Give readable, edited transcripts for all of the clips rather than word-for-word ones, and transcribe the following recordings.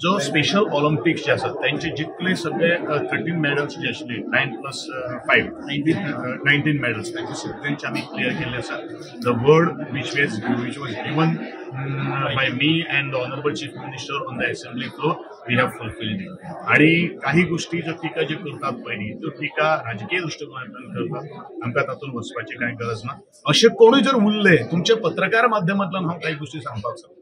जो special Olympics जे आसात त्यांचे जितले सगळे 13 मेडल्स जे आशिल्ले 9 + 5 19 मेडल्स त्यांचे सगळ्यांचे आमी क्लियर केल्ले आसा. The word which was given by me and the honourable chief minister on the assembly floor we have fulfilled it. आणि काही गोष्टी ज्यो टिका ज्यो करतात पयलीं त्यो टिका राजकीय दृश्टिकोनांतल्यान करतात, आमकां तातूंत वचपाची कांय गरज ना. अशें कोणूय जर उरले तुमच्या पत्रकार माध्यमांतल्यान हांव काही गोष्टी सांगपाक शकता,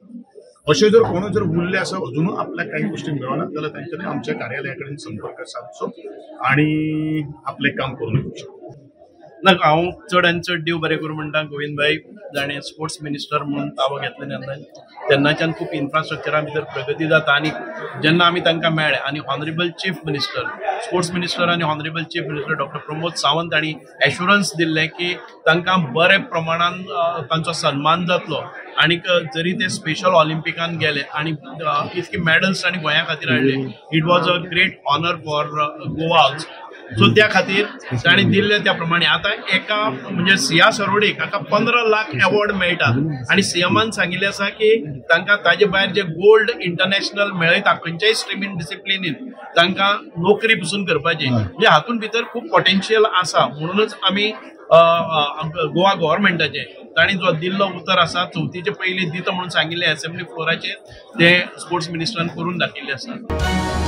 अशें जर कोणूय जर उरले आसा अजुनूय आपल्याक काही गोष्टी मेळना जाल्यार तांच्यांनी आमच्या कार्यालया कडेन संपर्क सादचो आणि आपलें काम करून घेवचें. ना, हांव चड आनी चड देव बरें करूं म्हणटा गोविंद भाई जाणें स्पोर्ट्स मिनिस्टर म्हणून ताबो घेतले तेन्नाच्यान खूब इन्फ्रास्ट्रक्चरा भितर प्रगती जाता. आनी जेन्ना आमी तांकां मेळ्ळे आनी honourable chief minister sports minister आनी honourable chief minister doctor Pramod Sawant हांणी एश्युरन्स दिल्लें की तांकां बरे प्रमाणान तांचो सन्मान जातलो. आनीक जरी ते स्पेशल ऑलिम्पिकान गेले आनी इतके मॅडल्स तांणी गोंया खातीर हाडले, it was a great honour for Goa also. So त्या खातीर तांणी दिल्ले त्या प्रमाणे आतां एका म्हणजे सिया सरोडीक हाका 15 लाख एवॉर्ड मेळटा आनी सीएमान सांगिल्लें आसा की तांकां ताजे भायर जे गोल्ड इंटरनॅशनल मेळयता खंयच्याय स्ट्रिमीन डिसिप्लिनीन तांकां नोकरी पसून करपाची, म्हणजे हातूंत भितर खूब पोटेन्शियल आसा. म्हणूनच आमी गोवा गव्हर्मेंटाचे तांणी जो दिल्लो उतर आसा चवथीचे पयलीं दिता म्हणून सांगिल्लें एसेंब्ली फ्लोराचेर, ते स्पोर्ट्स मिनिस्टरान करून दाखयिल्लें आसा.